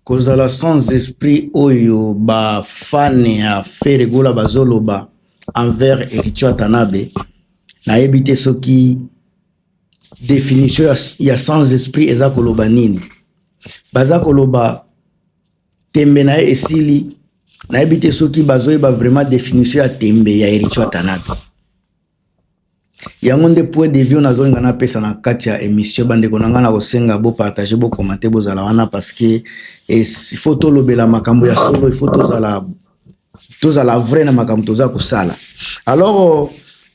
Kozala sans esprit oyo ba fan ya Ferre Gola bazoloba envers Heritier Watanabe, nayebi te soki definition ya sans esprit eza koloba nini. Baza koloba tembe na ye esili, nayebi te soki bazoyeba vraiment definition ya tembe ya Heritier Watanabe. Yango nde point de vue nazolinga napesa na kati ya émission. Bandeko na ngai, na kosenga bopartage, bocommenter, bozala wana parce que il faut tolobela makambo ya solo, il faut tozala vrai na makambo toza kosala. Alors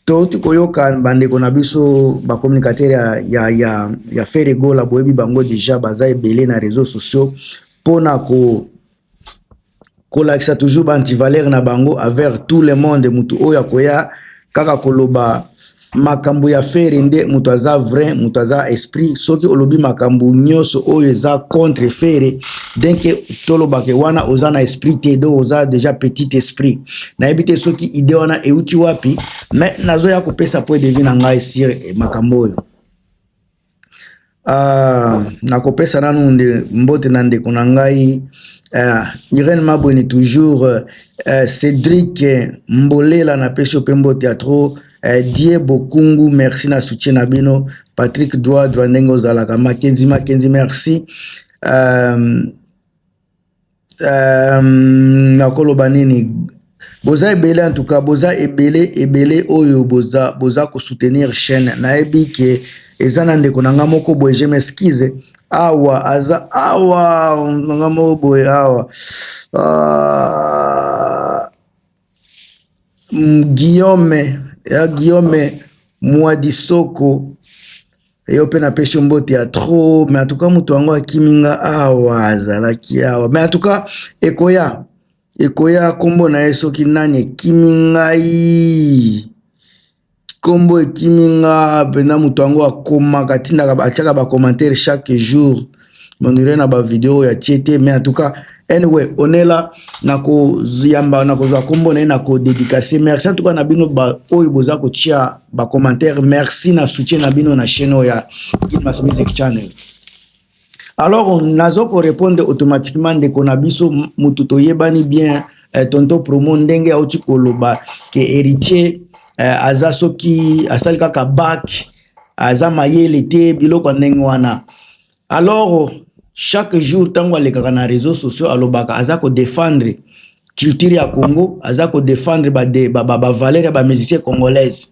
touti koyoka bandeko na biso bacommunicateur ya Ferre Gola, boyebi bango déjà, baza ebele na réseaux sociaux mpona kolakisa toujours baantivaleur na bango envers tout le monde. Mutu oyo akoya kaka koloba makambo ya Ferre nde moto aza vrai, moto aza esprit. Soki olobi makambo nyonso oyo eza contre Ferre, donc tolobake wana oza na esprit te, donc oza déjà petit esprit. Nayebi te soki idée wana euti wapi, mais nazoya kopesa point de vue na ngai sur makambo oyo. Nakopesa nanu mbote na ndeko na ngai Irène Mabweni toujours, Cédric Mbolela, napesi yo mpe mbote ya trop. Die Bokungu, merci na soutien na bino. Patrick Droit Droit, ndenge ozalaka. Makenzi Makenzi, merci. Nakoloba nini? Boza ebele, en tout cas boza ebele ebele oyo boza kosoutenir chaîne. Nayebi ke eza na ndeko na nga moko boye, je m'excuse, awa aza awa na nga moko boye awa, Guillaume ya Guillaume Mwadisoko, yo mpe napesi yo mbote ya trop. Mais en tout cas moto yango akimi nga awa, azalaki awa, mais en tout cas ekoya, ekoya nkombo na ye soki nani ekimi ngai, nkombo ekimi nga mpena. Moto yango akomaka, atindaka, atiaka bacommentaire chaque jour, mondire na bavideo oyo atie te. Mais en tout cas, anyway, onela nakoyamba, nakozwa nkombo na ye, nakodédicace. Merci en tout cas na bino oyo boza kotia bacommentaire, merci na soutien na bino na chaîne oyo ya Gilmas Music Channel. Alors nazo korépondre automatiquement ndeko na biso, mutu toyebani bien, tonton Promo, ndenge auti koloba ke Héritier aza soki asali kaka bac, aza mayele te, biloko ya ndenge wana. Alors chaque jour ntango alekaka na réseaux sociaux, alobaka aza kodéfendre culture ya Congo, aza kodéfendre bavaleur ba ya bamusicien congolaise.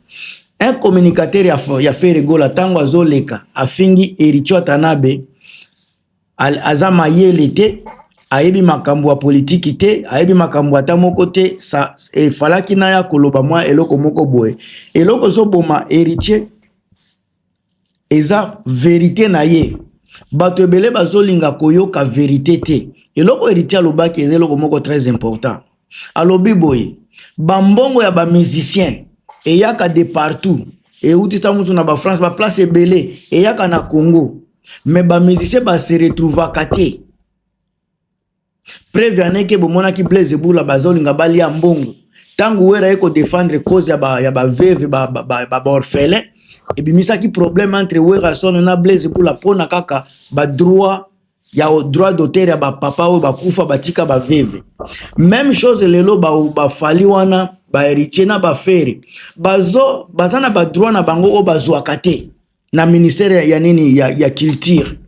Un communicateur ya Ferre Gola, ntango azoleka afingi Héritier Watanabe aza mayele te, ayebi makambo ya politiki te, ayebi makambo ata moko te. Efalaki na ya koloba mwa eloko moko boye. Eloko ezoboma Héritier eza vérité na ye. Bato ebele bazolinga koyoka vérité te. Eloko Héritier alobaki eza eloko moko très important. Alobi boye: bambongo ya bamusicien eyaka de partout, euti ntango mosusu na bafrance, baplace ebele, eyaka na Congo, mais bamusicien base retrouvaka te. Preuve aneke bomonaki Blaise Bula, bazolinga balia mbongo. Ntango Wera ye kodéfendre cause ya baveuve, baorphelin, ebimisaki problème entre Werrason na Blaise Bula mpona kaka badroit ya droit d'auteur ya bapapa oyo bakufa batika baveuve. Même chose lelo, baFally wana, bahéritier na baFerre bazo baza na badroit na bango oyo bazwaka te na ministère ya nini, ya culture.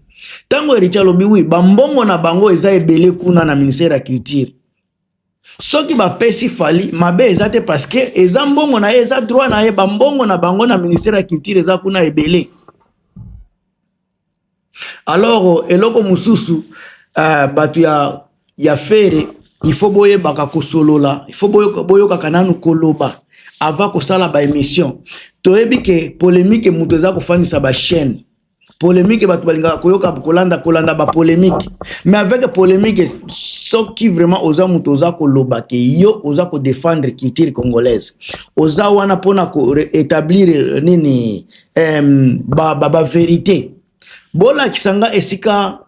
Ntango Héritier alobi oui, bambongo na bango eza ebele kuna na ministère ya culture, soki bapesi Fally, mabe eza te, parce que eza mbongo na ye, eza droit na ye. Bambongo na bango na ministère ya culture eza kuna ebele. Alors eloko mosusu, bato ya Ferre, il faut boyebaka kosolola, il faut boyokaka nanu koloba avant kosala baémission. Toyebi ke polémique moto eza kofandisa bachaîne, polémique bato balingaka koyoka, kolanda bapolémique. Mais avec polémique, soki vraiment oza moto oza koloba ke yo oza kodéfendre culture congolaise, oza wana mpona koétablir nini, bavérité, ba bolakisa nga esika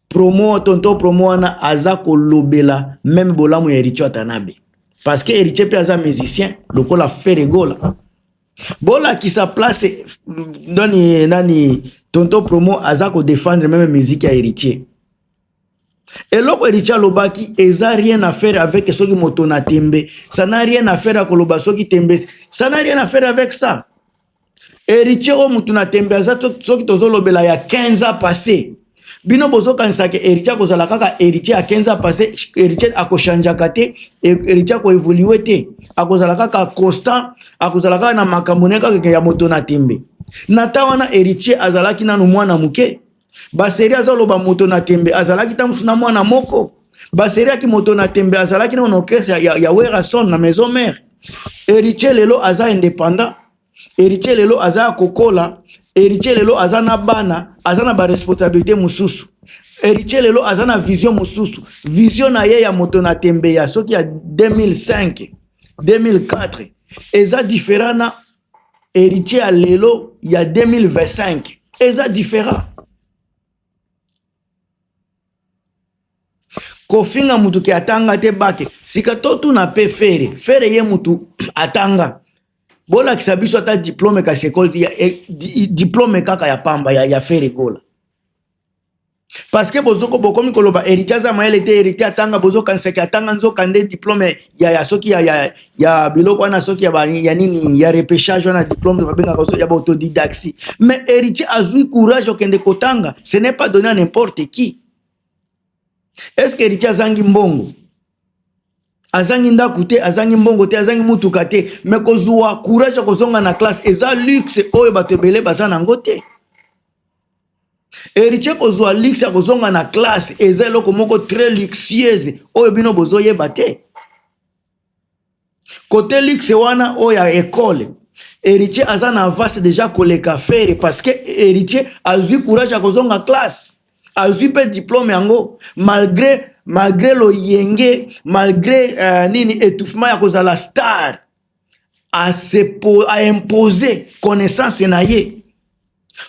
Promo, tonton Promo wana aza kolobela même bolamu ya Héritier Watanabe, parce que Héritier mpe aza musicien lokola Ferre Gola. Bolakisa place nani tonton Promo aza kodéfendre même musique ya Héritier. Eloko Héritier alobaki eza rien à faire avec soki moto na tembe, ça n'a rien à faire ya koloba soki tembe, ça n'a rien à faire avec ça. Héritier oyo moto na tembe aza, soki tozolobela ya 15 ans passé, bino bozokanisa ke Héritier akozala kaka Héritier ya 15 ans passé? Héritier akochangeaka te, Héritier akoévoluer te, akozala kaka constant, akozala kaka na makambo na ye kaka ya moto na tembe. Na ta wana, Héritier azalaki nanu mwana moke. Baseri azoloba moto na tembe azalaki ta mosu na mwana moko. Baseri aki moto na tembe azalaki nano na orchestre ya Werrason na Maison Mère. Héritier lelo aza indépendant, Héritier lelo aza ya kokola, Héritier lelo aza na bana, aza na baresponsabilité mosusu. Héritier lelo aza na vision mosusu. Vision na ye ya moto na tembe ya soki ya 2005, 2004 eza différent na Héritier ya lelo ya 2025, eza différent. Kofinga mutu ke atanga te, bake sika totuna mpe Ferre. Ferre ye mutu atanga, bolakisa biso ata diplôme, kasi ekole ya, e, diplôme kaka ya pamba ya Ferre Gola, parce que bozoko bokomi koloba Héritier aza mayele te, Héritier atanga, bozokanisaki atanga, nzoka nde diplôme ya soki ya biloko wana, soki ya nini, ya repêchage wana, diplôme babengaka ya baautodidaxie. Mais Héritier azwi courage okende kotanga, ce n'est pas donné à n'importe qui. Est ce que Héritier azangi mbongo? Azangi ndako te, azangi mbongo te, azangi mutuka te, mais kozwa courage ya kozonga na classe eza luxe oyo bato ebele baza nango te. Héritier kozwa luxe ya kozonga na classe eza eloko moko très luxueuse oyo bino bozoyeba te. Kote luxe wana oyo ya ekole, Héritier aza na avance déjà koleka Ferre, parce que Héritier azwi courage ya kozonga classe, azwi mpe diplôme yango malgré loyenge, malgré nini, étouffement ya kozala star, aimpose connaissance na ye.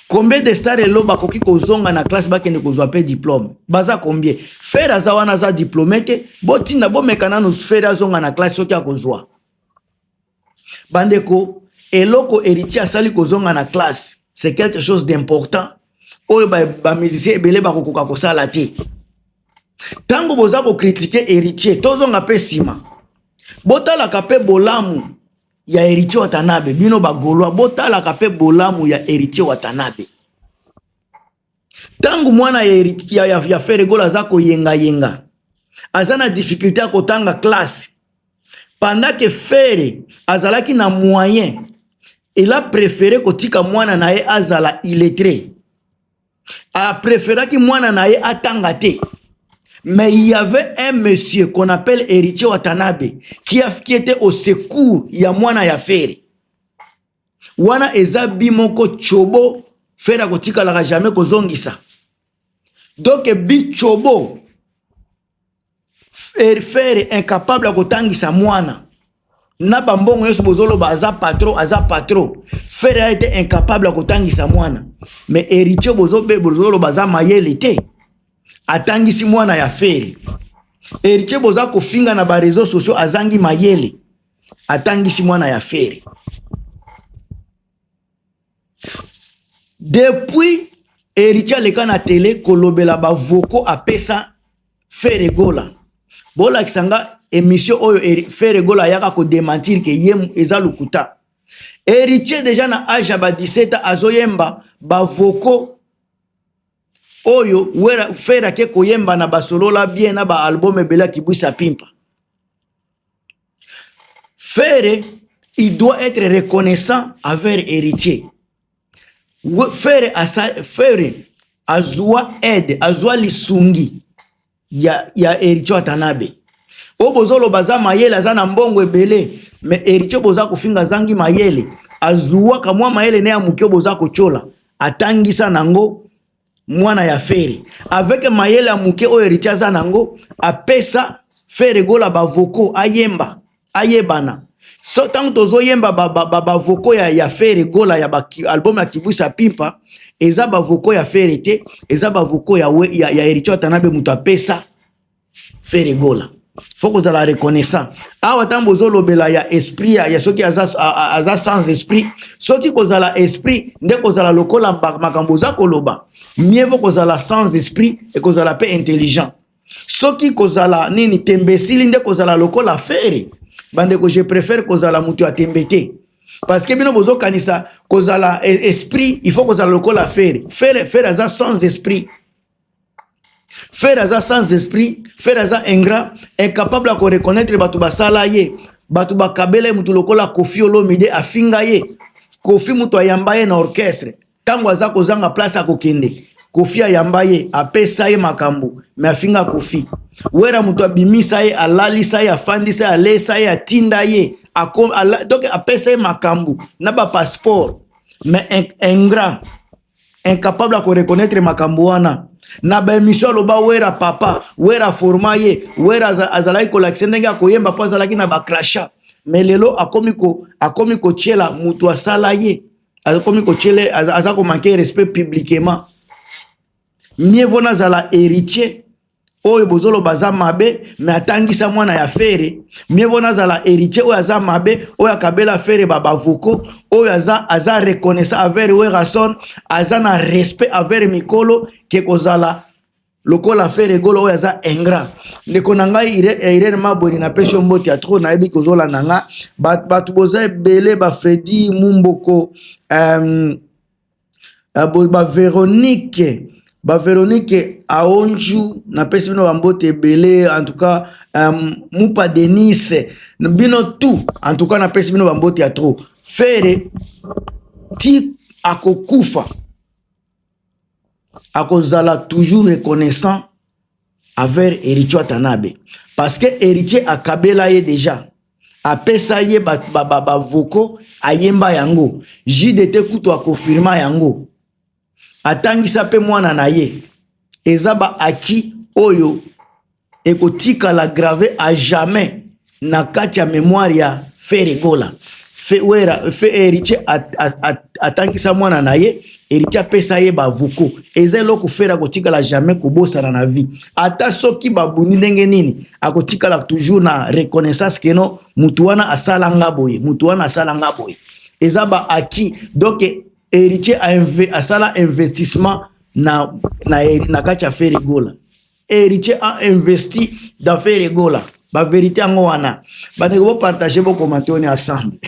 Combien de star elo bakoki kozonga na classe, bakende kozwa mpe diplôme? Baza combien? Ferre aza wana, aza diplôme te. Botinda, bomeka nanu Ferre azonga na classe soki akozwa. Bandeko, eloko Héritier asali, kozonga na classe, c'est quelque chose d'important oyo bamusicien ebele bakokoka kosala te. Ntango boza kocritiquer Héritier, tozonga mpe nsima, botalaka mpe bolamu ya Héritier Watanabe. Bino bagaulois, botalaka mpe bolamu ya Héritier Watanabe. Ntango mwana ya Ferre Gola aza koyengayenga, aza na difficulté ya kotanga classe, pendant que Ferre azalaki na moyen, il a préféré kotika mwana na ye azala illettré, apréféraki mwana na ye atanga te. Mais il y avait un monsieur qu'on appelle Héritier Watanabe qui était au secours ya mwana ya Ferre. Wana eza bi moko tchobo Ferre akotikalaka jamais kozongisa. Donc bi tchobo, Ferre incapable ya kotangisa mwana na bambongo nyonso bozoloba aza patron, aza patron. Ferre a été incapable ya kotangisa mwana, mais Héritier bozoloba aza mayele te, atangisi mwana ya Ferre. Héritier boza kofinga na baréseaux sociaux azangi mayele, atangisi mwana ya Ferre. Depuis Héritier aleka na tele kolobela bavoko apesa Ferre Gola, bolakisa nga émission oyo Ferre Gola ayaka kodémentir ke ye eza lokuta. Héritier déjà na age ya ba 17 azoyemba bavoko oyo Ferre ake koyemba na basolola bien na baalbum ebele ya Kibwisa Pimpa. Ferre, il doit être reconnaissant envers Héritier. Ferre asa, Ferre azwa aide, azwa lisungi ya Héritier Watanabe. Oyo bozoloba aza mayele, aza na mbongo ebele, mais Héritier boza kofinga azangi mayele, azuwaka mwa mayele ne ya moke oyo boza kotyola, atangisa nango mwana ya Ferre. Avec mayele ya moke oyo Héritier aza nango, apesa Ferre Gola bavoko ayemba, ayebana. So ntango tozoyemba bavoko ya Ferre Gola ya album ya Kibwisa Pimpa, eza bavoko ya Ferre te, eza bavoko ya Héritier Watanabe, moto apesa Ferre Gola. Faut kozala reconnaissant. Awa ntango bozolobela ya esprit ya soki aza sans esprit, soki kozala esprit nde kozala lokola makambo oza koloba, mieux vaut kozala sans esprit ekozala mpe intelligent. Soki kozala nini, tembe esili nde kozala lokola Ferre. Bandeko, je préfère kozala moto ya tembe te, parce que bino bozokanisa kozala esprit, il faut kozala lokola Ferre. Ferre, Ferre aza sans esprit. Ferre aza sans esprit. Ferre aza ingrat, incapable ya koreconnaître bato basala ye, bato bakabela ye. Motu lokola Koffi Olomide afinga ye. Koffi moto ayamba ye na orchestre ntango aza kozanga place akokende. Koffi ayamba ye, apesa ye makambo, me afinga Koffi. Wera moto abimisa ye, alalisa ye, afandisa ye, alesa ye, atinda ye, donc apesa ye makambo na bapasseport, mais ingrat, incapable ya koreconnaître makambo wana. Na baémission aloba Wera papa, Wera forma ye, Wera azalaki kolakisa ndenge akoyemba mpo azalaki na bacrachat. Mais lelo akomi kotiela moto asala ye, akomi kotiele, aza komanquer respect publiquement. Mieux vaut nazala Héritier oyo bozoloba aza mabe, me atangisa mwana ya Ferre. Mieux vaut nazala Héritier oyo aza mabe, oyo akabela Ferre babavoko, oyo aza reconnaissant envers Werrason, aza na respect envers mikolo, ke kozala lokola Ferre Gola oyo aza ingrat. Ndeko na ngai Irene Mabweni, napesi yo mbote ya trop. Nayebi kozolanda nga. Bato boza ebele, bafredi Mumboko, baVeronique, baVeronique Aonju, napesi bino bambote ebele. En tout cas, Mupa Denis, bino tout, en tout cas napesi bino bambote ya trop. Ferre ti akokufa akozala toujours reconnaissant envers Héritier Watanabe, parce que Héritier akabela ye déjà, apesa ye bavoko, ba ayemba yango. JDT kutu akonfirma yango, atangisa mpe mwana na ye. Eza baacquis oyo ekotikala gravé à jamais na kati ya mémoire ya Ferre Gola. Fe, Wera, fe Héritier atangisa mwana na ye, Héritier apesa ye bavoko. Eza eloko Ferre akotikala jamais kobosana na vie. Ata soki babuni ndenge nini, akotikala toujours na reconnaissance que non, mutu wana asala nga boye, mutu wana asala nga boye. Eza baacquis. Donc Héritier asala investissement na kati ya Ferre Gola. Héritier a investi dans Ferre Gola. Bavérité yango wana. Bandeko, bopartage, bocommenter, on est ensemble.